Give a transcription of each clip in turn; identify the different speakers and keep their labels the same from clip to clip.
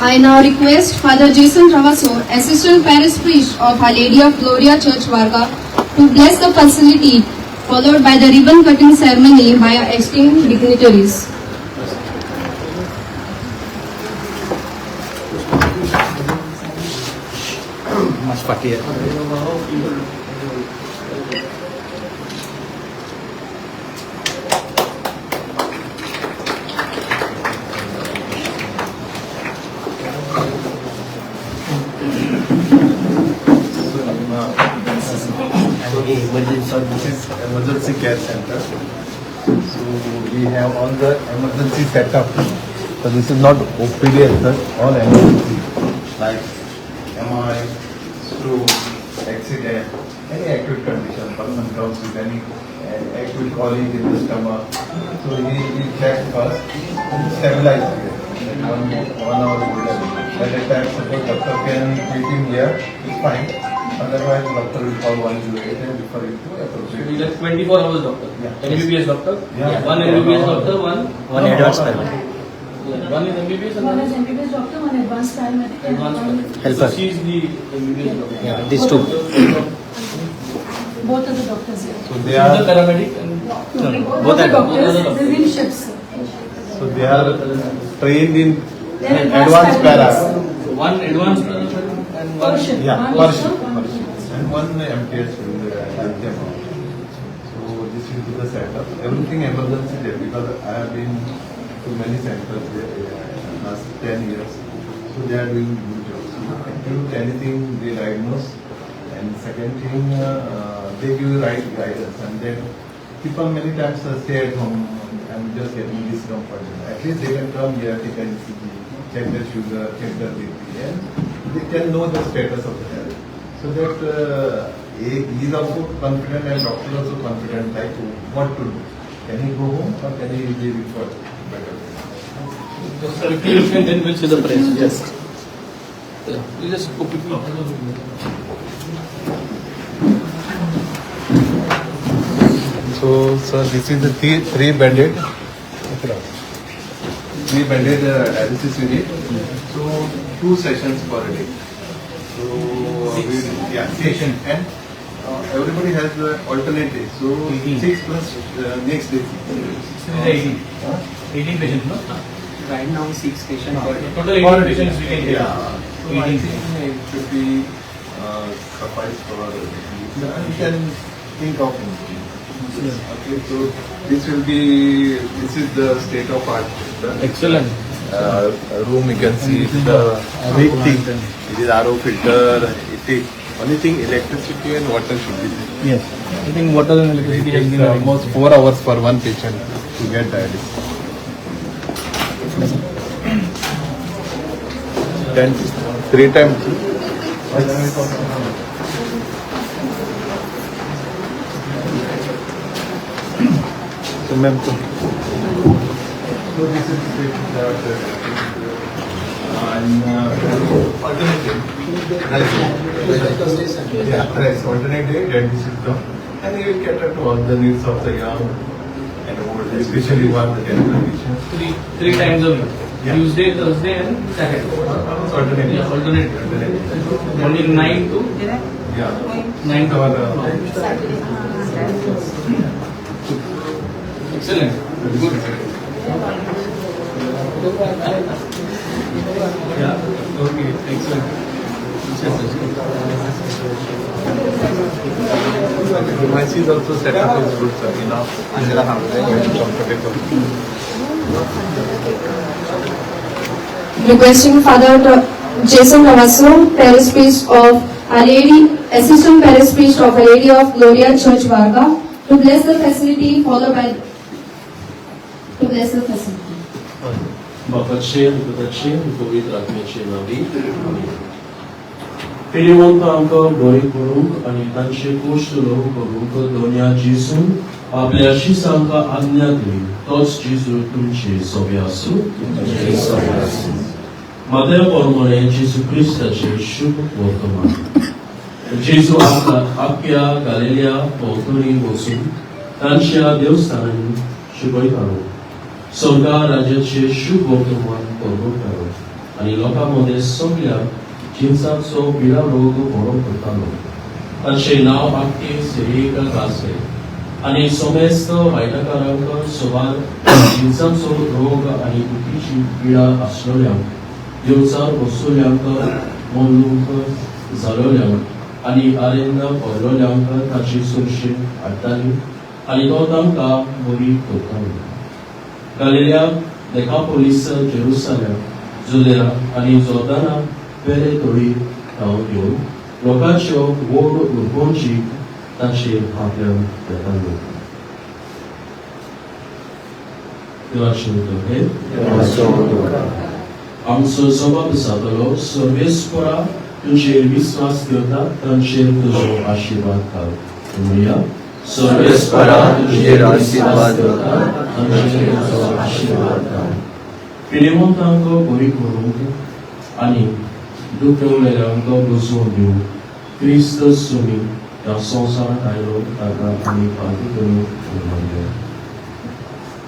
Speaker 1: I now request Father Jason Travasso, Assistant Parish Priest of Our Lady of Gloria Church, Varca, to bless the facility, followed by the ribbon cutting ceremony by our esteemed dignitaries.
Speaker 2: Mas फाटी आहे.
Speaker 3: So this is emergency care center. So we have all the emergency setup. So this is not OPD as such, all emergency like MI, stroke, accident, any acute condition. Person comes with any acute colic in the stomach. So he check first and stabilize here. Like 1 hour is there. At that time, suppose doctor can treat him here, it's fine. Otherwise, doctor will call 108 and refer him to appropriate.
Speaker 4: We like 24 hours doctor.
Speaker 3: Yeah.
Speaker 4: MBBS doctor.
Speaker 3: Yeah.
Speaker 4: One MBBS doctor, one.
Speaker 2: One advance paramedic.
Speaker 4: Yeah, one is MBBS and
Speaker 5: One
Speaker 4: one
Speaker 5: is
Speaker 4: is
Speaker 5: MBBS doctor, one advanced paramedic, and
Speaker 4: advanced
Speaker 5: one
Speaker 4: paramedic.
Speaker 2: Helper.
Speaker 4: So she is the MBBS doctor.
Speaker 2: Yeah, these two.
Speaker 5: Both are the doctors here.
Speaker 3: So
Speaker 4: She
Speaker 3: they
Speaker 4: is the
Speaker 3: are
Speaker 4: paramedic and
Speaker 2: No, no,
Speaker 5: Both
Speaker 2: both
Speaker 5: are
Speaker 2: are
Speaker 5: doctors,
Speaker 4: both are
Speaker 5: they're in shifts.
Speaker 3: So they are trained in
Speaker 5: They're
Speaker 3: advanced para.
Speaker 5: paramedics.
Speaker 4: So one advanced paramedic and
Speaker 5: Per
Speaker 4: one.
Speaker 5: shift.
Speaker 3: Yeah,
Speaker 5: One
Speaker 3: per
Speaker 5: doctor,
Speaker 3: shift,
Speaker 5: one
Speaker 3: per shift. And one MTS will help them out. So this is the setup. Everything emergency there because I have been to many centers there last 10 years. So they are doing good job. So acute anything they diagnose, and second thing they give you right guidance, and then people many times stay at home. I'm just getting discomfort. At least they can come here, take an ECG, check their sugar, check their BP, and they can know the status of the health. So that he is also confident and doctor also confident, like what to do. Can he go home or can he be referred better?
Speaker 4: Just quickly look and then we'll see the press. Yes. Yeah. You just go quickly.
Speaker 3: So, sir, this is the three bedded dialysis unit. So, two sessions per day. So, we, yeah, six. And everybody has alternate days. So, six plus next day.
Speaker 4: Six is 18.
Speaker 3: Huh?
Speaker 4: 18 patients, no?
Speaker 6: Right now, six patients per day.
Speaker 4: Total 18 patients we can take.
Speaker 3: Yeah. So, I
Speaker 4: 18.
Speaker 3: think it should be suffice for and we can think of it. Okay, so this is the state of art.
Speaker 4: Excellent.
Speaker 3: Room you can see the big thing. It is RO filter. It is only thing electricity and water should be there.
Speaker 4: Yes. I think water and
Speaker 3: It
Speaker 4: electricity has
Speaker 3: takes
Speaker 4: been arranged.
Speaker 3: almost 4 hours for one patient to get dialysis. Then three times. So ma'am, so this is the and alternate day. Rice. Yeah, rice. Alternate day, then this is done. And he will cater to all the needs of the young and old, especially one the general patients.
Speaker 4: Three times a week.
Speaker 3: Yeah.
Speaker 4: Tuesday, Thursday and Saturday.
Speaker 3: Almost alternate.
Speaker 4: Yeah, alternate.
Speaker 3: Alternate.
Speaker 4: Morning 9 to
Speaker 3: Yeah.
Speaker 4: 9 to
Speaker 3: Our,
Speaker 4: Excellent. Good. Yeah. Okay. Excellent.
Speaker 3: The devices also set up is good, sir. Enough. Very comfortable.
Speaker 1: Requesting Father Jason Travasso, Parish Priest of Our Lady, Assistant Parish Priest of Our Lady of Gloria Church, Varca, to bless the facility, followed by to bless the facility.
Speaker 7: बापाचे आनी पुताचे आनी पवित्र आत्म्याचे नांवी आमेन. पिडेवंत आमकां बरें करूंक आनी तांचे कश्ट ल्हव करूंक दोनया जेजून आपल्या शिसांकां आज्ञा दिली तोच जेजू तुमचे सोबे आसूं. तुमचे आसूं. मात्या प्रमाणे जेजू क्रिस्ताचे शुभ वर्तमान. जेजू आपल्या आख्या गालेल्या भोंवतणी वचून तांच्या देवस्थानांनी शिकयतालो, स्वर्गा राज्याचे शुभ वर्तमान परवडटालो. आनी लोकां मदें सगल्या जिनसांचो पिडा रोग बरो करतालो. ताचें नांव आख्खे सिरियेक गाजलें आनी समेस्त वायटकारांक सुमार जिनसांचो रोग आनी दुखीची पिडा आसलेल्यांक, देवचार बसलेल्यांक, मोलूंक जालोल्यांक आनी आरेंद पडलोल्यांक ताची सुरशी हाडटाली आनी तो तांकां बरी करतालो. गालिलिया, देकापोलीस, जेरुसलेम, जुदेया आनी जोर्दाना वेले तोडी धांवन येवन लोकांच्यो व्हड उरगोंची ताचे फाटल्यान येताल्यो. देवाचें उतर हें आमचो जबाब जातलो. सर्वेस्परा, तुजेर विस्वास घेता तांचेर तुजो आशिर्वाद घाल. म्हणया, सर्वेस्परा, तुजेर विस्वास घेता तांचेर तुजो आशिर्वाद घाल. पिडेवंतांक बरी करूंक आनी दुखेवलेल्यांक बसोवन दिवंक क्रिस्त सुमी ह्या संवसारांत आयलो, ताका आमी फाटी करून मानले.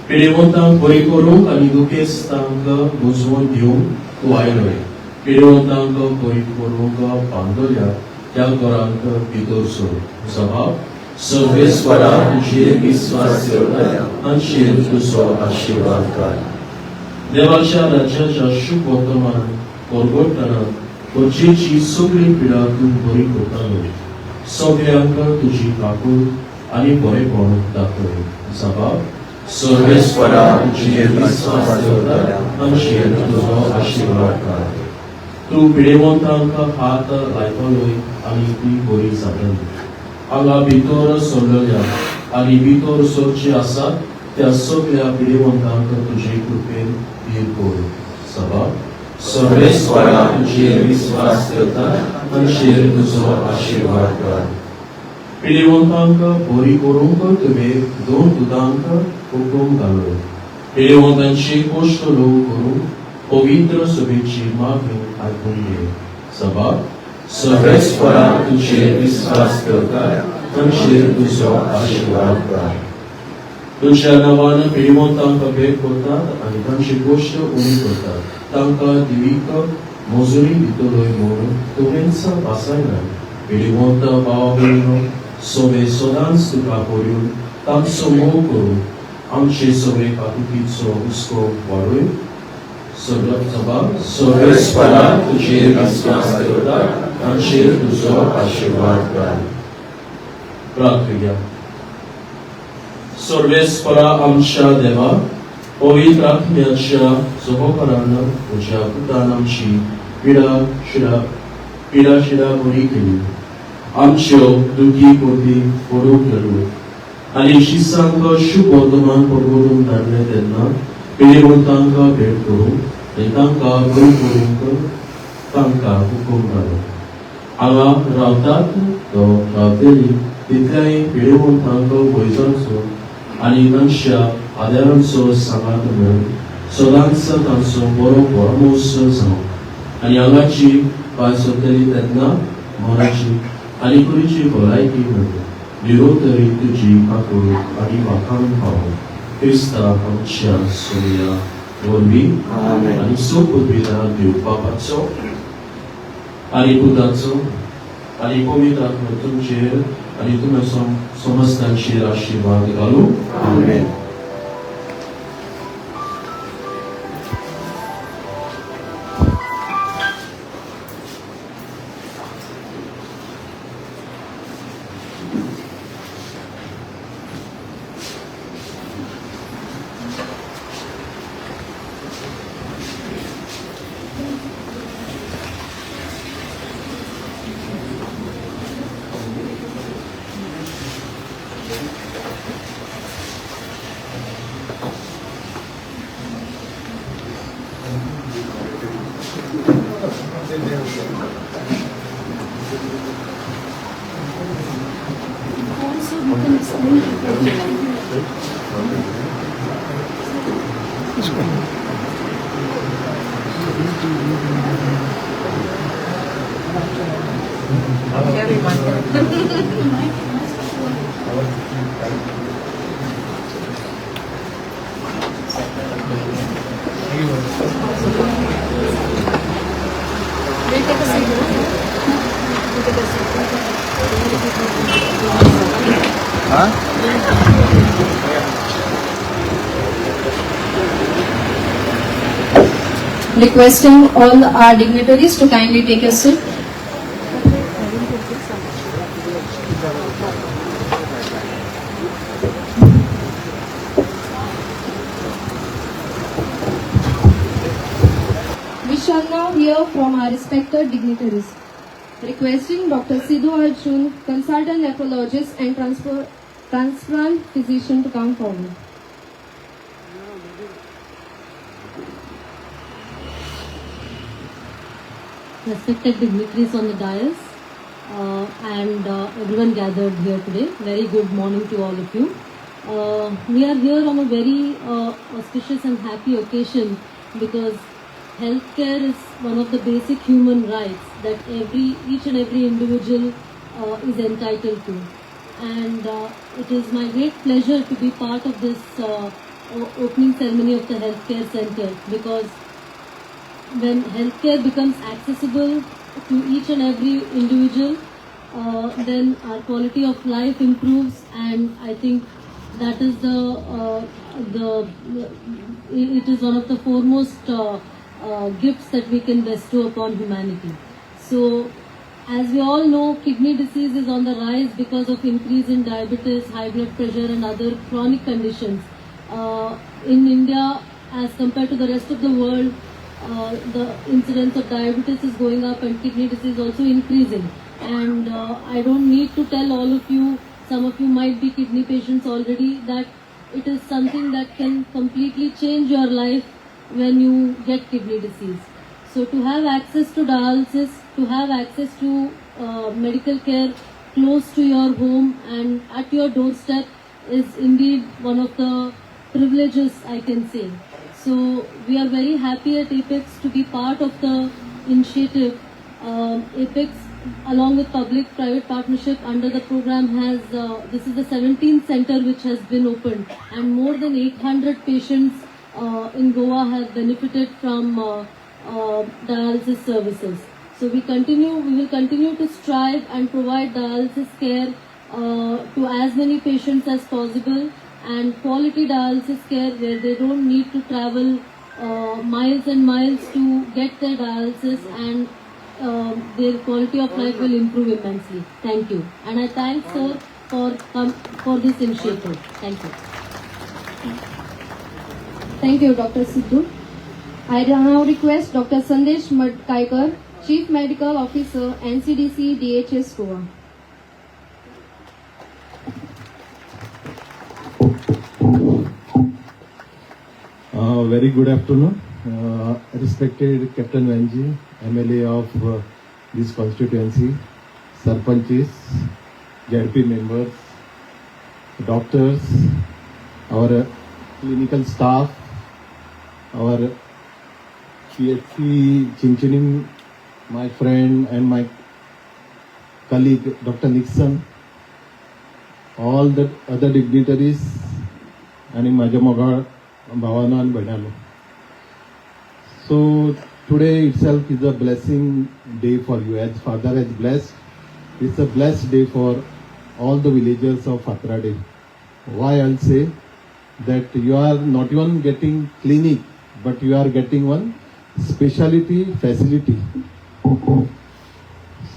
Speaker 7: पिडेवंतांक बरी करूंक आनी दुखेस्तांक बुजवून दिवंक तूं आयलोय. पिडेवंतांक बरी करूंक बांदल्या त्या घरांत भितर सर. सभाव, सर्वेस्परा, तुजेर विस्वास तांचेर तुजो आशिर्वाद घाल. देवाच्या राज्याच्या शुभ वर्तमान परगटतना गरजेची सगळी पिडा तूं बरी करतालो. सगल्यांक तुजी काकूळ आनी बरेपण दाखय. सभाव, सर्वेस्परा, तुजेर विस्वास दवरता तांचेर तुजो आशिर्वाद घाल. तूं पिडेवंतांक हात लायतलोय आनी ती बरी जातली. हांगा भितर सरलेल्या आनी भितर सरचे आसात त्या सगळ्या पिडेवंतांक तुजे कृपेन धीर कर. सभा, सर्वेस्परा, तुजेर विस्वास दवरता तांचेर तुजो आशिर्वाद घाल. पिडेवंतांक बरी करूंक तुवें दोन दुदांक हुकूम घालो. पिडेवंतांची कश्ट ल्हव करूंक पवित्र सभेची मागणी आयकून घे. सभा, सर्वेस्परा, तुजेर विस्वास दवरता तांचेर तुजो आशिर्वाद घाल. तुज्या नांवान पिडेवंतांक भेट करतात आनी तांची गोश्ट उणी करतात, तांकां दिवीक मजुरी दितलोय म्हणून तुवेंच भासायना. पिडेवंत भावा भयणो सोवे सदांच तुका पळोवन तांचो मोग करून आमचे सगळे काकुतीचो हुस्को वाडय. सभा, सर्वेस्परा, तुजेर विस्वास दवरता तांचेर तुजो आशिर्वाद घाल. प्रार्थुया. सर्वेस्परा, आमच्या देवा, पवित्र आत्म्याच्या सहकारान तुज्या पुतान आमची पिडा शिडा बरी केली, आमच्यो दुखी कोती पडूंक केलो आनी शिसांक शुभ वर्तमान परगटून धाडलें तेन्ना पिडेवंतांक भेट करूंक आनी तांकां बरी करूंक तांकां हुकूम घालो. हांगा रावतात तो रावतली तितल्याय पिडेवंतांक वैजांचो आनी तांच्या आदारांचो सांगात मेळून सदांच तांचो बरो परामर्श जावं आनी हांगाची पांय सोदतली तेन्ना मनाची आनी कुडीची भलायकी मेळूं. निरोतरी तुजी काकूळ आनी वाखाण पावो क्रिस्ता आमच्या सोया वरवीं. आनी सुपुर्विदा देव बापाचो आनी पुताचो आनी पवित्र आत्मा तुमचेर आनी तुमच्या समस्तांचेर आशिर्वाद घालूं.
Speaker 6: आमेन.
Speaker 5: Also, you can explain. We'll take a seat. We'll take a seat.
Speaker 2: Huh?
Speaker 1: Requesting all our dignitaries to kindly take a seat. We shall now hear from our respected dignitaries. Requesting Dr. Sidhu Arjun, consultant nephrologist and transplant physician, to come forward.
Speaker 5: Respected dignitaries on the dais and everyone gathered here today. Very good morning to all of you. We are here on a very auspicious and happy occasion because healthcare is one of the basic human rights that every each and every individual is entitled to. And it is my great pleasure to be part of this opening ceremony of the healthcare center, because when healthcare becomes accessible to each and every individual, then our quality of life improves, and I think that is the it is one of the foremost gifts that we can bestow upon humanity. So, as we all know, kidney disease is on the rise because of increase in diabetes, high blood pressure and other chronic conditions. In India, as compared to the rest of the world, the incidence of diabetes is going up and kidney disease also increasing. And I don't need to tell all of you, some of you might be kidney patients already, that it is something that can completely change your life when you get kidney disease. So to have access to dialysis, to have access to medical care close to your home and at your doorstep is indeed one of the privileges, I can say. So we are very happy at Apex to be part of the initiative. Apex, along with public-private partnership under the program, has this is the 17th center which has been opened, and more than 800 patients in Goa have benefited from dialysis services. So we will continue to strive and provide dialysis care to as many patients as possible, and quality dialysis care where they don't need to travel miles and miles to get their dialysis, and their quality of life will improve immensely. Thank you. And I thank sir for this initiative. Thank you.
Speaker 1: Thank you, Dr. Sidhu. I now request Dr. Sandesh Madkaikar, Chief Medical Officer, NCDC DHS Goa.
Speaker 3: Very good afternoon, respected Captain Vanji, MLA of this constituency, sarpanches, ZP members, doctors, our clinical staff, our PHC Chinchinim, my friend and my colleague Dr. Nixon, all the other dignitaries आणि माझ्या मोगाळ भावानो आणि भयणांनो. So today itself is a blessing day for you, as Father has blessed. It's a blessed day for all the villagers of Fatrade. Why I'll say that you are not even getting clinic, but you are getting one speciality facility.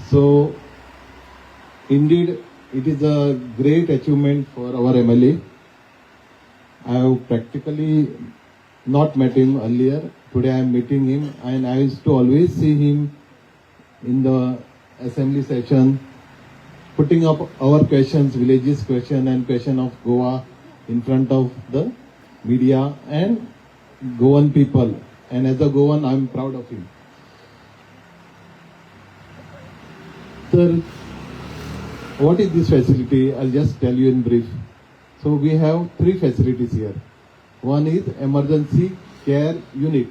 Speaker 3: So indeed it is a great achievement for our MLA. I have practically not met him earlier. Today I am meeting him, and I used to always see him in the assembly session, putting up our questions, villages question and question of Goa in front of the media and Goan people. And as a Goan, I am proud of him. Sir, what is this facility? I'll just tell you in brief. So we have three facilities here. One is Emergency Care Unit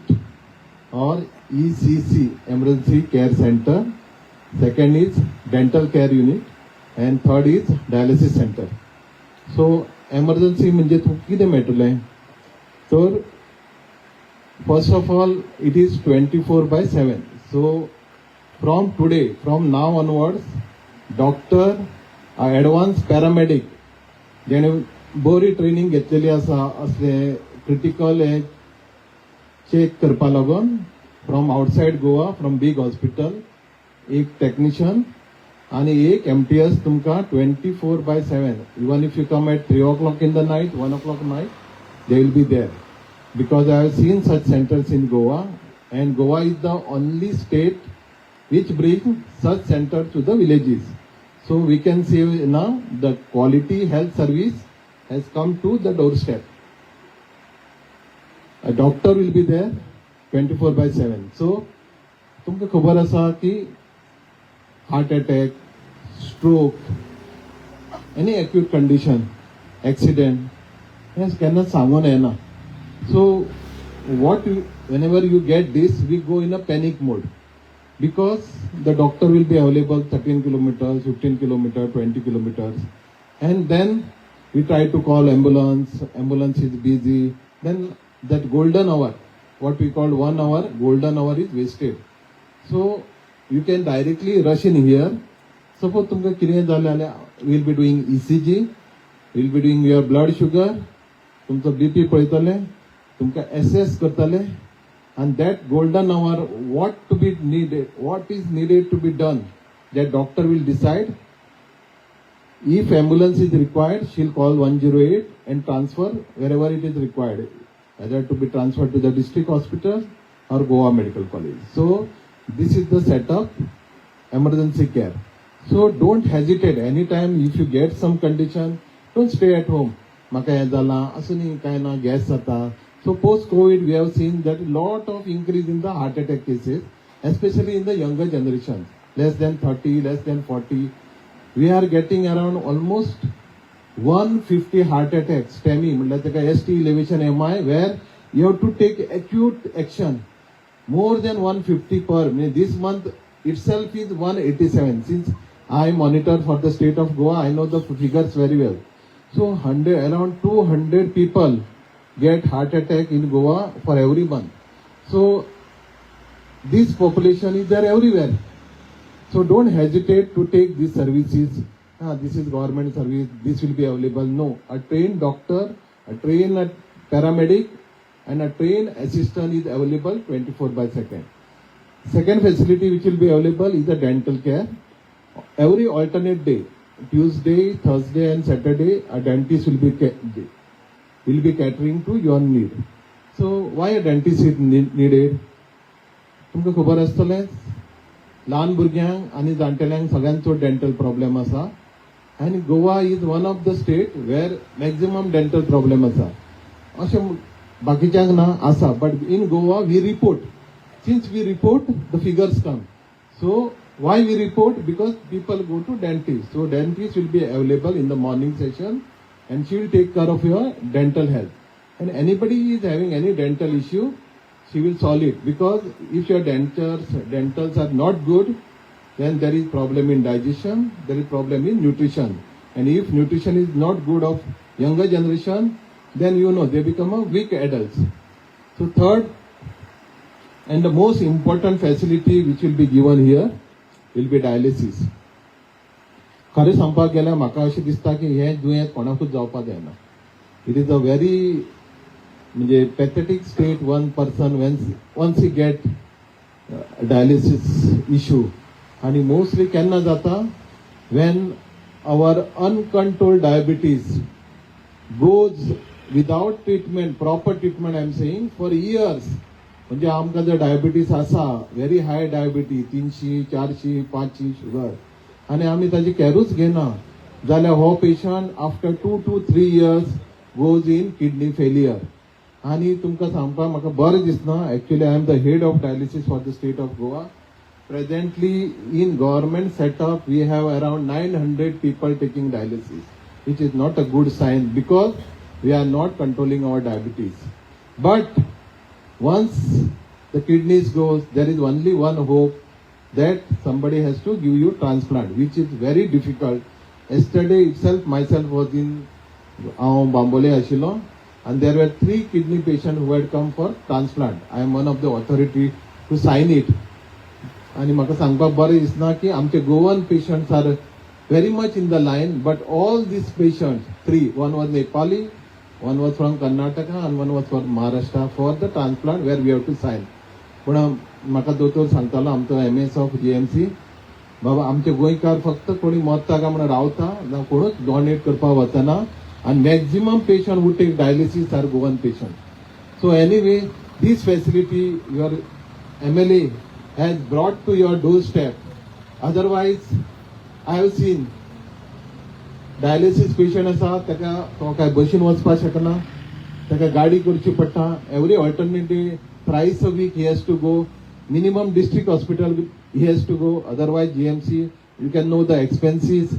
Speaker 3: or ECC, Emergency Care Center. Second is Dental Care Unit, and third is Dialysis Center. So emergency म्हणजे तुका कितें मेळटलें, तर first of all it is 24/7. So From today, from now onwards, doctor, advance paramedic जेणे बरी training घेतलेली आसा असले क्रिटिकल हे चेक करपा लागून, from outside Goa, from big hospital एक टॅक्निशियन आणि एक एमटीएस तुमकां 24/7, even if you come at 3 o'clock in the night, 1 o'clock night, they will be there, because I have seen such centers in Goa, and Goa is the only state which brings such center to the villages. So we can say now the quality health service has come to the doorstep. A doctor will be there 24/7. So तुमकां खबर आसा की heart attack, stroke, any acute condition, accident हें केन्नाच सांगून येना. So what whenever you get this, we go in a panic mode, because the doctor will be available 13 kilometers, 15 kilometers, 20 kilometers, and then we try to call ambulance. Ambulance is busy. Then that golden hour, what we call 1 hour golden hour, is wasted. So you can directly rush in here. Suppose तुमकां कितें जालें जाल्यार, we'll be doing ECG, we'll be doing your blood sugar, तुमचो BP पळयतले, तुमकां assess करतले, and that golden hour, what to be needed, what is needed to be done, that doctor will decide. If ambulance is required, she'll call 108 and transfer wherever it is required, whether to be transferred to the district hospital or Goa Medical College. So this is the setup, emergency care. So don't hesitate. Anytime if you get some condition, don't stay at home. म्हाका हें जालां असं न्ही, काय ना, gas जाता. So post Covid we have seen that lot of increase in the heart attack cases, especially in the younger generation, less than 30, less than 40. We are getting around almost 150 heart attacks, STEMI म्हणल्यार ताका ST elevation MI, where you have to take acute action, more than 150 per, mean, this month itself is 187. Since I monitor for the state of Goa, I know the figures very well. So 100, around 200 people get heart attack in Goa for every month. So this population is there everywhere. So don't hesitate to take these services. Ah, this is government service, this will be available. No, a trained doctor, a trained paramedic, and a trained assistant is available 24 by second. Second facility which will be available is the dental care. Every alternate day, Tuesday, Thursday, and Saturday, a dentist will be catering to your need. So why a dentist is needed? तुमकां खबर आसतलेंच, ल्हान भुरग्यांक आनी जाणटेल्यांक सगळ्यांचो dental problem आसा, आनी Goa is one of the state where maximum dental problem आसा. अशें बाकीच्यांक ना आसा, but in Goa we report. Since we report, the figures come. So why we report? Because people go to dentist. So dentist will be available in the morning session and she will take care of your dental health. And anybody is having any dental issue, she will solve it, because if your dentals are not good, then there is problem in digestion, there is problem in nutrition. And if nutrition is not good of younger generation, then they become a weak adults. So third and the most important facility which will be given here will be dialysis. खरें सांगपाक गेल्यार म्हाका अशें दिसता की हें दुयेंत कोणाकूच जावपाक जायना. It is a very म्हणजे pathetic state one person when once he get dialysis issue. आनी मोस्टली केन्ना जाता? When our uncontrolled diabetes goes without treatment, proper treatment I am saying, for years. म्हणजे आमकां जर डायबिटीस आसा, व्हेरी हाय डायबिटीज, 300, 400, 500 शुगर, आनी आमी ताजी कॅरूच घेना जाल्यार हो patient after 2 to 3 years goes in kidney failure. आनी तुमकां सांगपाक म्हाका बरें दिसना, actually I am the head of dialysis for the state of Goa. Presently in government setup we have around 900 people taking dialysis, which is not a good sign, because we are not controlling our diabetes. But once the kidneys goes, there is only one hope, that somebody has to give you transplant, which is very difficult. Yesterday itself, myself was in हांव बांबोले आशिल्लो, and there were three kidney patients who had come for transplant. I am one of the authority to sign it. आनी म्हाका सांगपाक बरें दिसना की आमचे Goan patients are very much in the line, but all these patients, three, one was Nepali, one was from Karnataka and one was from Maharashtra for the transplant where we have to sign. पूण म्हाका दोतोर सांगतालो आमचो MS of GMC, बाबा आमचे गोंयकार फक्त कोणी मरता काय म्हणून रावता ना, कोणूच डोनेट करपाक वचना आनी maximum patient who take dialysis are Goan patient. So anyway, this facility your MLA has brought to your doorstep. Otherwise I have seen dialysis patient आसा ताका तो काय बशीन वचपाक शकना, ताका गाडी करची पडटा. Every alternative thrice a week he has to go, minimum district hospital he has to go, otherwise GMC. You can know the expenses.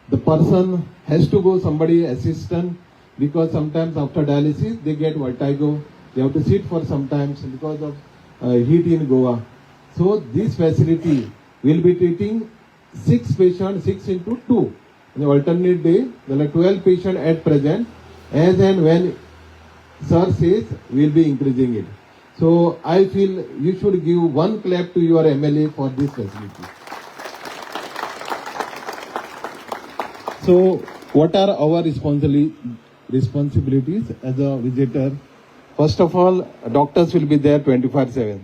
Speaker 3: The person has to go somebody assistant, because sometimes after dialysis they get vertigo, they have to sit for sometimes because of heat in Goa. So this facility will be treating 6 patients, 6 into 2. In the alternate day, there are 12 patients at present. As and when sir says, we will be increasing it. So I feel you should give one clap to your MLA for this facility. So what are our responsibilities as a visitor? First of all, doctors will be there 24/7.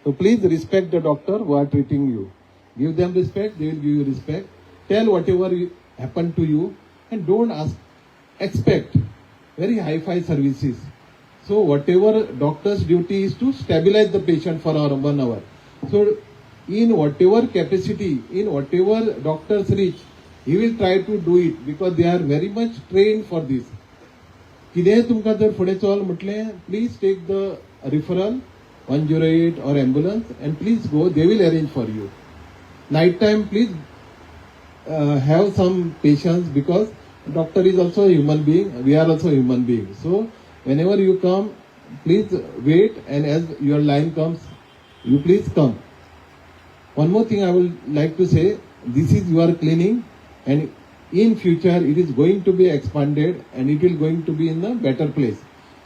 Speaker 3: So please respect the doctor who are treating you. Give them respect, they will give you respect. Tell whatever happened to you and don't expect very hi-fi services. So whatever doctor's duty is to stabilize the patient for 1 hour. So in whatever capacity, in whatever doctor's reach, he will try to do it because they are very much trained for this. कितेंय तुमकां जर फुडें चल म्हटलें, please take the referral 108 or ambulance and please go, they will arrange for you. Night time please have some patience because doctor is also a human being, we are also human beings. So whenever you come, please wait, and as your line comes, you please come. One more thing I would like to say, this is your clinic and in future it is going to be expanded and it will going to be in a better place.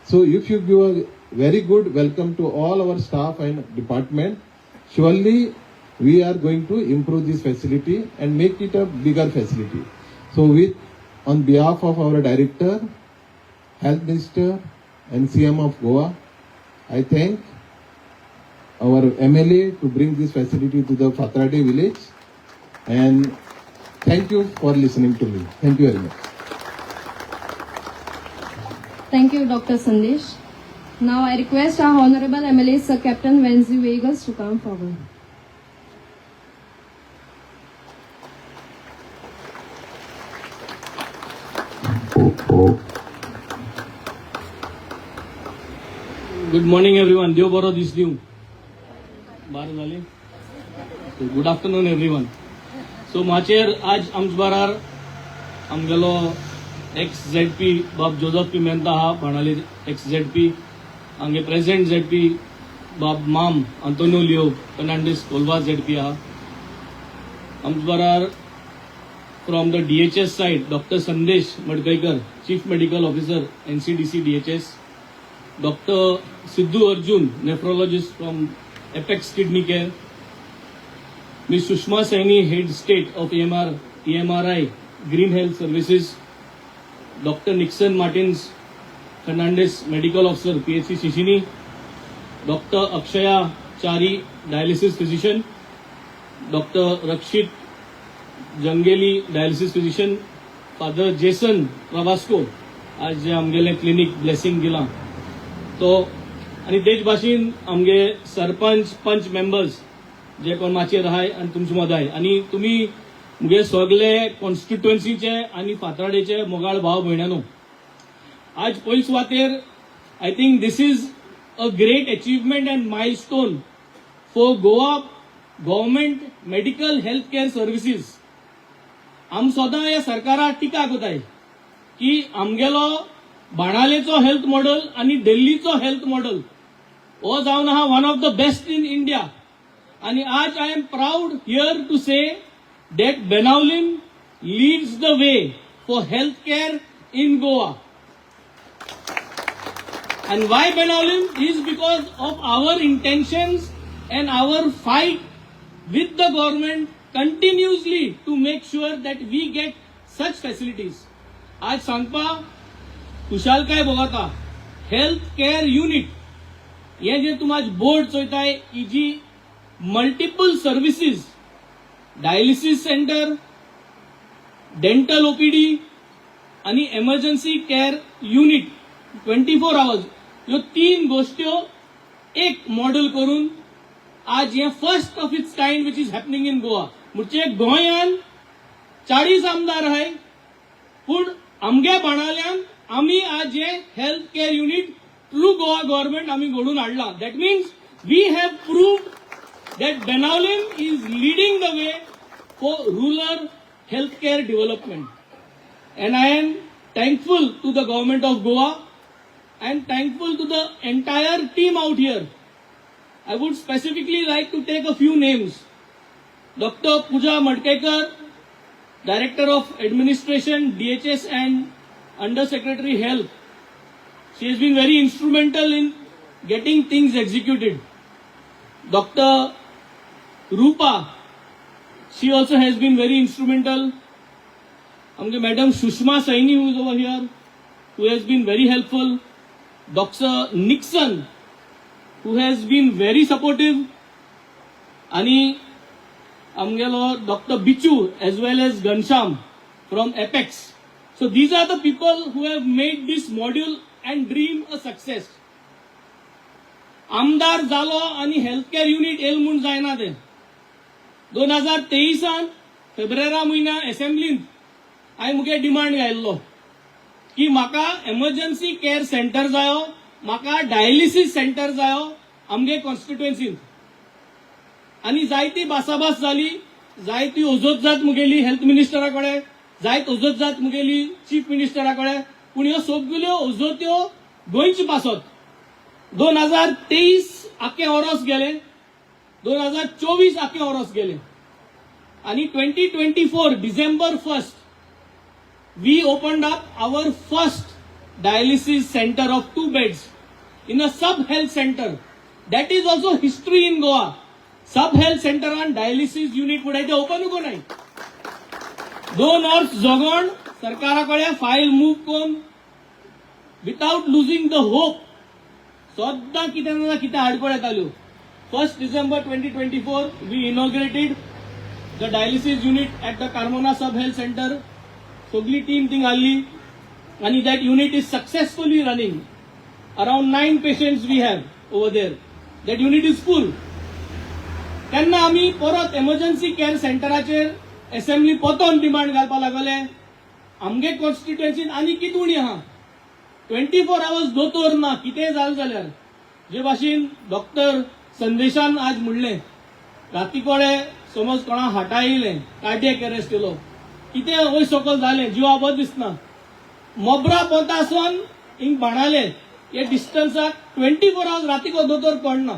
Speaker 3: So if you give a very good welcome to all our staff and department, surely we are going to improve this facility and make it a bigger facility. So with, on behalf of our director, Health Minister and CM of Goa, I thank our MLA to bring this facility to the Fatrade village, and thank you for listening to me. Thank you very much.
Speaker 1: Thank you, Dr. Sandesh. Now I request our Honorable MLA Sir Captain Venzy Viegas to come forward.
Speaker 4: Good morning everyone. देव बरो दीस दिवं. बारा जाली. Good afternoon everyone. So माचयेर आज आमचे बारार आमगेलो एक्स झेड पी बाब जोजफ पिमेंता आहा, बाणाली एक्स झेड पी, आमगे प्रेझेंट झेड पी बाब माम Antonio Leo Fernandes Colva Z P आहा. आमचे बारार from the DHS side doctor Sandesh Madkaikar, chief medical officer NCDC DHS, doctor Siddhu Arjun, nephrologist from Apex Kidney Care, Ms. Sushma Saini, Head State of EMRI, Green Health Services, Dr. Nixon Martins Fernandez, Medical Officer, PHC Shishini, Dr. Akshaya Chari, Dialysis Physician, Dr. Rakshit Jangeli, Dialysis Physician, Father Jason Pravasco, आज जे आमगेले clinic blessing दिलां तो, आनी तेच भाशेन आमगे सरपंच पंच members जे कोण माचयेर आहाय आनी तुमचे मदाय आनी तुमी मुगे सगले कॉन्स्टिट्युएन्सीचे आनी फातराडेचे मोगाळ भाव भयणानो, आज पयले सुवातेर I think this is a great achievement and milestone for Goa government medical health care services. आम सदां ह्या सरकाराक टिका करताय की आमगेलो बाणालेचो हेल्थ मॉडल आनी दिल्लीचो हेल्थ मॉडल हो जावन आहा one of the best in India. आनी आज I am proud here to say that Benaulim leads the way for health care in Goa. And why Benaulim is because of our intentions and our fight with the government continuously to make sure that we get such facilities. आज सांगपा खुशालकाय भोगता, health care unit हे जे तुमी आज board चोयताय, ही जी multiple services, dialysis center, dental OPD आणि emergency care unit 24 hours, ह्यो तीन गोश्ट्यो एक मॉडेल करून आज हे first of its kind which is happening in Goa. म्हणजे गोंयान 40 आमदार आहाय, पूण आमगे बाणाल्यान आमी आज हे health care unit through Goa government आमी घडून हाडला. That means we have proved that Benaulim is leading the way for rural health care development. And I am thankful to the government of Goa and thankful to the entire team out here. I would specifically like to take a few names. Dr. Pooja Madkekar, Director of Administration, DHS and Under Secretary Health. She has been very instrumental in getting things executed. Dr. Rupa, she also has been very instrumental. आमगे Madam Sushma Saini, who is over here, who has been very helpful. Dr. Nixon, who has been very supportive. आणि आमगेलो Doctor Bichu as well as Ghanshyam from Apex. So these are the people who have made this module and dream a success. आमदार जालो आनी health care unit येयल म्हूण जायना तें. 2023आन फेब्रुवारा म्हयन्या असेंब्लींत हांवें मुगे डिमांड घायल्लो की म्हाका एमर्जन्सी केअर सेंटर जायो, म्हाका डायलिसीस सेंटर जायो आमगे कॉन्स्टिट्युएन्सींत. आनी जायती भासाभास जाली, जायती ओजोत जात मुगेली हेल्थ मिनिस्टरा कडेन, जायत ओजोत जात मुगेली चीफ मिनिस्टरा कडेन, पूण ह्यो सगल्यो ओजोत्यो गोंयचे पासत. 2023 आख्खे ओरोस गेले, 2024 आख्खे ओरोस गेले आणि 2024 December 1st we opened up our first dialysis center of two beds in a sub health center. That is also history in Goa. Sub health center and dialysis unit फुडें ते ओपन नाही. 2 वर्स जगोन सरकारा कडेन फायल मूव करून, without losing the hope, सद्दां कितें ना कितें आडखळ येताल्यो. 1st December 2024 we inaugurated the dialysis unit at the Carmona sub health center. सगळी टीम थिंग आहली आणि that unit is successfully running. Around nine patients we have over there. That unit is full. तेन्ना आमी परत emergency care सेंटराचेर assembly परतून demand घालपाक लागले. आमगे कॉन्स्टिट्युएन्सीन आनी कितें उणी आहा, 24 आवर्स दोतोर ना. कितेंय जालें जाल्यार, जे भाशेन डॉक्टर संदेशान आज म्हणलें, राती कडेन समज कोणा हार्टा येयलें, कार्डियक अरेस्ट येयलो, कितें वयर सकयल जालें, जिवा बरें दिसना, मोब्रा पोंतासून हिंग बाणाले हे डिस्टन्साक 24 आवर्स रातीको दोतोर कोण ना.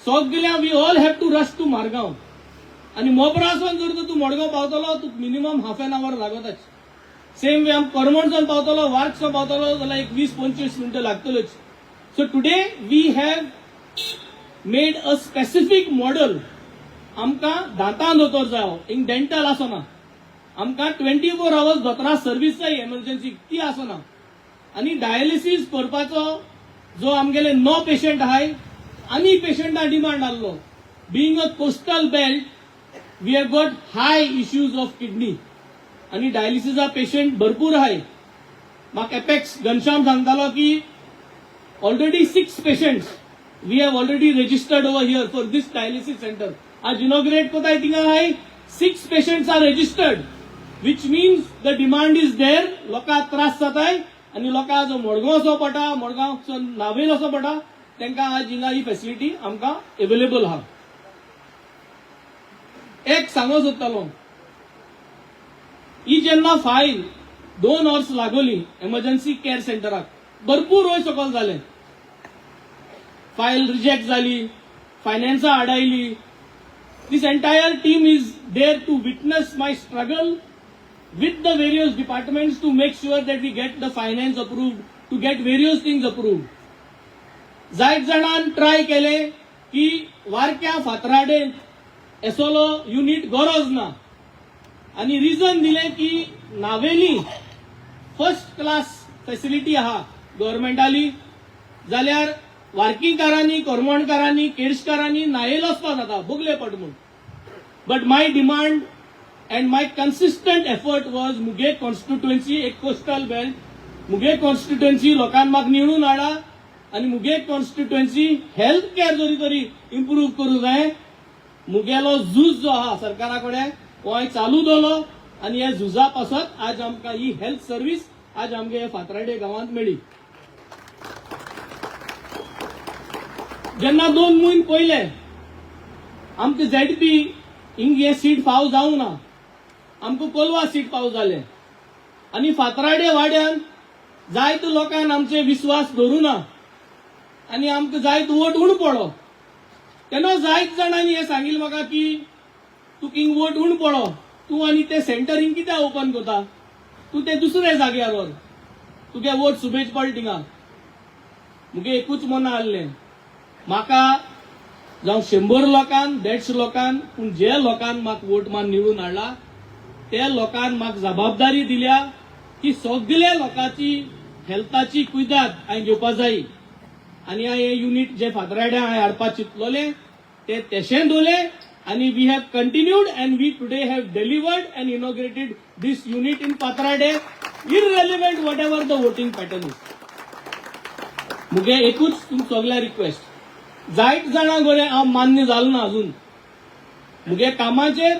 Speaker 4: सगल्या we all have to rush to Margao. आनी मोब्रासून जर तूं मडगांव पावतलो, तुका मिनिमम हाफ एन our लागताच. Same way आम करमणसून पावतलो, वार्कसून पावतलो जाल्यार एक 20-25 मिनटां लागतल्योच. So today we have made a specific model. आमकां दांतां दोतोर जायो, हिंग डेंटल आसना. आमकां 24 आवर्स दोतोरा सर्वीस जाय एमर्जन्सी, ती आसना. आनी डायलिसीस करपाचो जो आमगेले णव पेशंट आहाय आनी पेशंटा डिमांड आहलो. Being a coastal belt, we have got high issues of kidney आणि डायलिसिसा पेशंट भरपूर आहाय. म्हाका एपेक्स घनश्याम सांगतालो की already six patients we have already registered over here for this dialysis center. आज इनॉग्रेट कोताय थिंगा आहाय, six patients are registered, which means the demand is there. लोकांक त्रास जाताय आनी लोकांक जो मडगांव वचो पडटा, मडगांव नावेल वचो पडटा, तांकां आज हिंगा ही फेसिलिटी आमकां अवेलेबल आहा. एक सांगो सोदतालो, ही जेन्ना फायल 2 वर्स लागोली एमर्जन्सी केअर सेंटराक, भरपूर वयर सकयल जालें, फायल रिजेक्ट जाली, फायनान्सां आडायली. This entire team is there to witness my struggle with the various departments to make sure that we get the finance approved, to get various things approved. जायत जाणान try केले की वारक्या फातराडेन असलो unit गरज ना आनी reason दिलें की नावेली फर्स्ट क्लास फॅसिलिटी आहा गव्हर्मेंटाली, जाल्यार वार्कीकारांनी, करमणकारांनी, केळशकारांनी नावेले वचपा जाता बोगले पट म्हूण. But my demand and my consistent effort was, मुगे कॉन्स्टिट्युएन्सी एक कोस्टल बेल्ट, मुगे कॉन्स्टिट्युएन्सी लोकांक म्हाका निवडून हाडा आनी मुगे कॉन्स्टिट्युएन्सी हेल्थ केअर जरी तरी इम्प्रूव करूं जाय. मुगेलो झूज जो आहा सरकारा कडेन हो हांवें चालू दवरलो आनी ह्या झुजा पासत आज आमकां ही हेल्थ सर्वीस आज आमगे फातराडे गांवांत मेळ्ळी. जेन्ना 2 म्हयने पयले आमकां झेडपी हिंग हे सीट फाव जावंक ना, आमकां कोलवा सीट फाव जालें आनी फातराडे वाड्यान जायते लोकांक आमचे विस्वास धरूं ना आनी आमकां जायत वोट उण पडलो. तेन्ना जायत जाणांनी हें सांगिल्लें म्हाका की तुका हिंग वोट उण पडलो, तूं आनी ते सेंटर हिंग कित्याक ओपन करता, तूं ते दुसऱ्या जाग्यार व्हर, तुगे वोट सुबेज पडटा थिंगा. मुगे एकूच मना आहलें, म्हाका जावं 100 लोकांक, 150 लोकांक, पूण जे लोकांक म्हाका वोट मान निवडून हाडला ते लोकांक म्हाका जबाबदारी दिल्या की सगल्या लोकांची हेल्थाची कुयदाद हांवें घेवपा जाय. आनी हांवें हें युनीट जे फातराड्या हांवें हाडपाक चिंतलोलें ते तशें दवरलें आनी we have continued and we today have delivered and inaugurated this unit in Fatarade, irrelevant whatever the voting pattern is. मुगे एकूच तुम सगल्या रिक्वेस्ट, जायत जाणां गोरे हांव मान्य जालो ना अजून मुगे कामाचेर,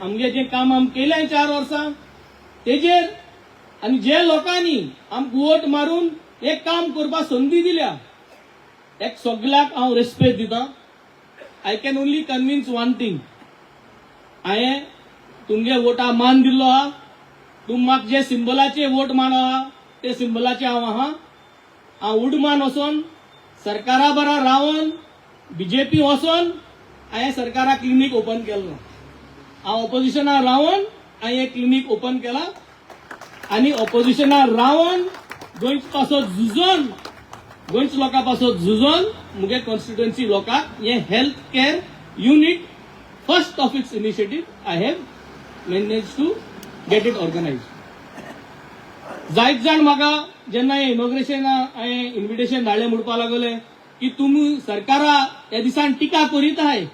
Speaker 4: आमगे जें काम आम केलें 4 वर्सां तेजेर आनी जे लोकांनी आमकां वोट मारून एक काम करपाक संदी दिल्या, एक सगल्याक हांव रेस्पेद दिता. I can only convince one thing, हांवें तुमगे वोटा मान दिल्लो आहा, तुम म्हाका जे सिंबलाचे वोट मान आहा ते सिंबलाचे हांव आहा. हांव उडमान वचोन सरकारा बरा रावन बीजेपी वचोन हांवें सरकारा क्लिनीक ओपन केलो. हांव ऑपोजिशना रावन हांवें क्लिनीक ओपन केला आनी ऑपोजिशना रावन गोंयचे पासत झुजोन, गोंयच्या लोकां पासत झुजोन मुगे कॉन्स्टिट्युएन्सी लोकांक हें health care unit, first of its initiative, I have manage to get it organize. जायत जाण म्हाका जेन्ना हें इनॉग्रेशन हांवें इन्विटेशन धाडलें म्हणपाक लागले की तुमी सरकारा ह्या दिसान टिका करीत आहाय,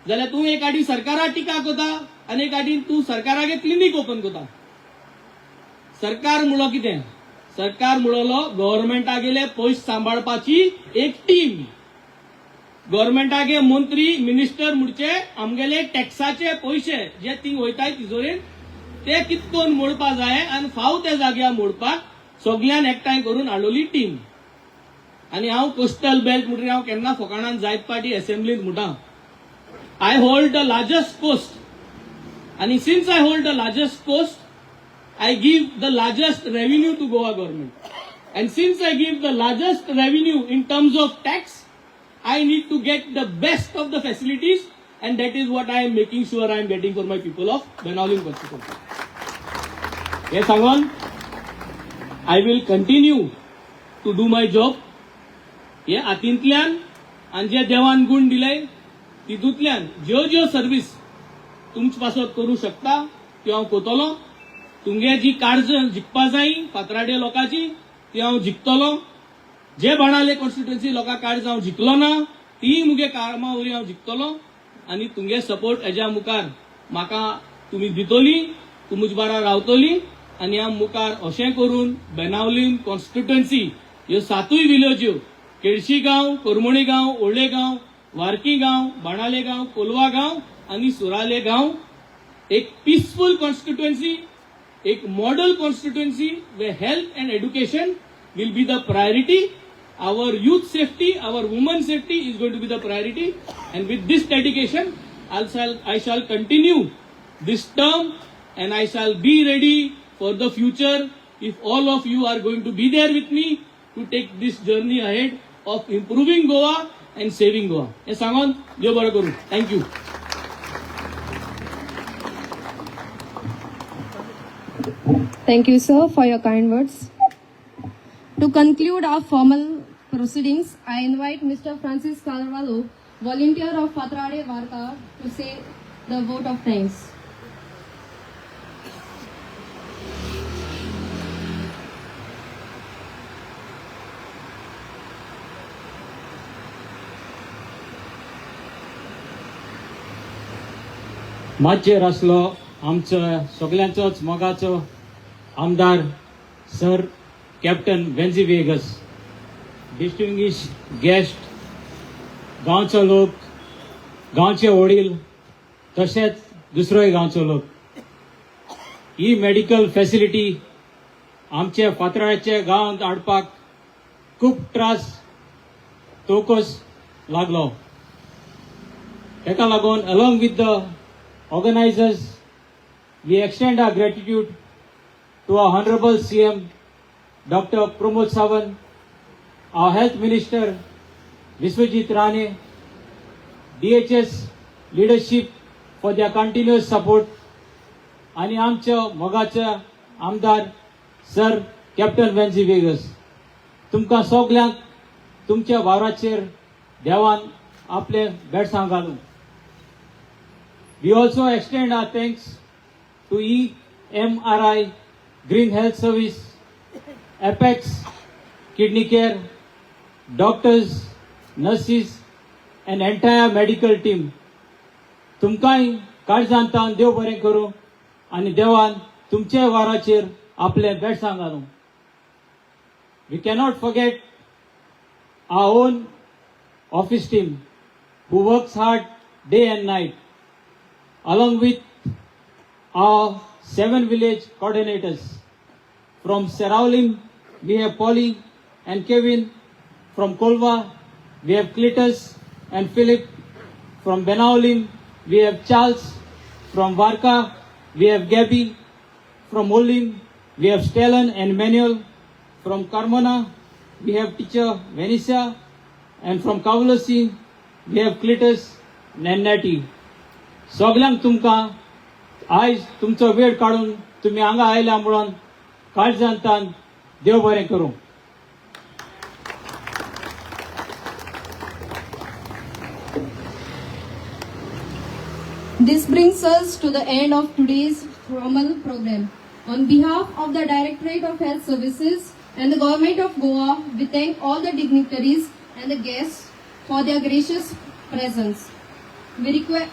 Speaker 4: जाल्यार तूं एक आडी सरकारा टिका करता आनी एक आडी तूं सरकारागे क्लिनीक ओपन करता. सरकार म्हणलो कितें? सरकार म्हणलो गव्हर्मेंटागेले पयशे सांबाळपाची एक टीम. गव्हर्मेंटागे मंत्री मिनिस्टर म्हणचे आमगेले टॅक्साचे पयशे जे थिंग वयताय तिजोरेन ते कितकोन मोडपा जाय आनी फाव त्या जाग्यार मोडपाक सगल्यान एकठांय करून हाडलोली टीम. आनी हांव कोस्टल बेल्ट म्हणटकीर हांव केन्ना फकाणान जायत पाटी असेंब्लीत म्हणटा, I hold the largest coast आनी since I hold the largest coast, I give the largest revenue to Goa government. And since I give the largest revenue in terms of tax, I need to get the best of the facilities, and that is what I am making sure I am getting for my people of Benaulim constituency. हे सांगून I will continue to do my job. हे हातींतल्यान आनी जे देवान गूण दिले तितूंतल्यान ज्यो ज्यो सर्वीस तुमचे पासत करूं शकता त्यो हांव करतलो. तुमगे जी काळजां जिखपा जाय फातराडे लोकांची ती हांव जिखतलो. जे बाणाले कॉन्स्टिट्युएन्सी लोकां काळजां हांव जिखलो ना ती मुगे कामा वरवीं हांव जिखतलो आनी तुमगे सपोर्ट हेज्या मुखार म्हाका तुमी दितली, तुमचे बारा रावतली आनी हांव मुखार अशें करून बेनावलीम कॉन्स्टिट्युएन्सी ह्यो सातूय विलेज्यो, केळशी गांव, करमोणी गांव, ओळे गांव, वारकी गांव, बाणाले गांव, कोलवा गांव आनी सुराले गांव, एक पिसफूल कॉन्स्टिट्युएन्सी, एक model constituency where health and education will be the priority. Our youth safety, our women safety is going to be the priority. And with this dedication, I shall continue this term and I shall be ready for the future if all of you are going to be there with me to take this journey ahead of improving Goa and saving Goa. हे सांगून देव बरो करूं. Thank you.
Speaker 1: Thank you, sir, for your kind words. To conclude our formal proceedings, I invite Mr. Francis Carvalho, volunteer of Fatrade Varka, to say the vote of thanks.
Speaker 4: माचयेर आसलो आमचो सगल्यांचोच मोगाचो आमदार sir captain Venzy Viegas, distinguished guest, गांवचो लोक, गांवचे वडील, तशेंच दुसरोय गांवचो लोक. ही मेडिकल फॅसिलिटी आमच्या फातराळ्याच्या गांवांत हाडपाक खूब त्रास तोकोस लागलो. ताका लागून along with the organizers, we extend our gratitude to our Honorable CM, Dr. Pramod Sawant, our Health Minister, Vishwajit Rane, DHS leadership for their continuous support, आणि आमच्या मोगाच्या आमदार सर कॅप्टन वेन्झी वेगस. तुमकां सगल्यांक तुमच्या वावराचेर देवान आपले बेडसां घालूं. We also extend our thanks to EMRI, Green Health Service, Apex Kidney Care, doctors, nurses, and entire medical team. तुमकांय काळजांतान देव बरें करूं आनी देवान तुमच्या वाराचेर आपले बेडसां घालूं. We cannot forget our own office team who works hard day and night, along with our seven village coordinators. From Seraulim, we have Polly and Kevin. From Kolva, we have Cletus and Philip. From Benaulim, we have Charles. From Varka, we have Gabby. From Olim, we have Stellan and Manuel. From Carmona, we have teacher Vanessa. And from Cavelossim, we have Cletus and Natty. सगल्यांक तुमकां आयज तुमचो वेळ काडून तुमी हांगा आयल्या म्हणून काळजांतान देव बरें करूं.
Speaker 1: This brings us to the end of today's formal program. On behalf of the Directorate of Health Services and the Government of Goa, we thank all the dignitaries and the guests for their gracious presence. We request,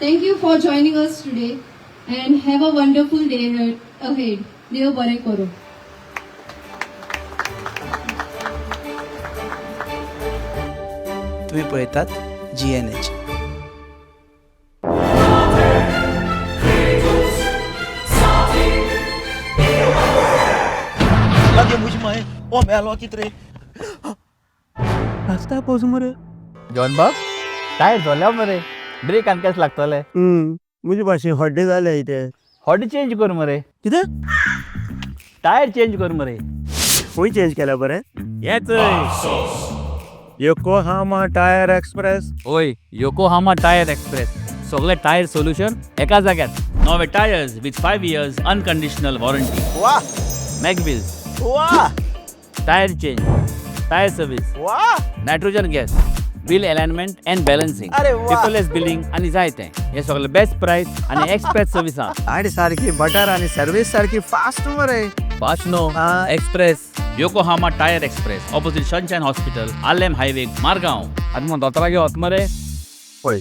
Speaker 1: thank you for joining us today and have a wonderful day ahead. देव बरें करूं.
Speaker 6: तुम्ही पळयतात GNH.
Speaker 8: लागे म्हजी my oh मेलो कित रे रस्ता पोज मरे.
Speaker 9: जॉन बाब, टायर जोल्या मरे, ब्रेक आनी केस लागतले.
Speaker 8: म्हजे भाशेन हड्डे जाले ते.
Speaker 9: हॉडी चेंज कर मरे.
Speaker 8: कितें?
Speaker 9: टायर चेंज कर मरे.
Speaker 8: खंय चेंज केल्या बरें?
Speaker 9: येच.
Speaker 8: Yokohama tyre express.
Speaker 9: ओय, योकोहामा टायर एक्सप्रेस. सगळे टायर सोल्युशन एका जाग्यार. नवे tyres with 5 years unconditional warranty.
Speaker 8: वा.
Speaker 9: मॅग व्हील्स.
Speaker 8: वा.
Speaker 9: Tyre change, tyre service.
Speaker 8: वा.
Speaker 9: Nitrogen gas, wheel alignment and balancing.
Speaker 8: अरे वा.
Speaker 9: पेपरलेस बिलिंग आनी जाय तें. हे सगळे बेस्ट प्रायस आनी एक्सप्रेस सर्विसा.
Speaker 6: आणि सारखी बटर आणि सर्विस सारखी फास्ट मरे.
Speaker 9: Fast no.
Speaker 6: हा.
Speaker 9: Express, Yokohama tyre express, opposite sunshine hospital, Arlem highway, Margao. आतां मग दोतोरागे वच मरे.
Speaker 6: पळय.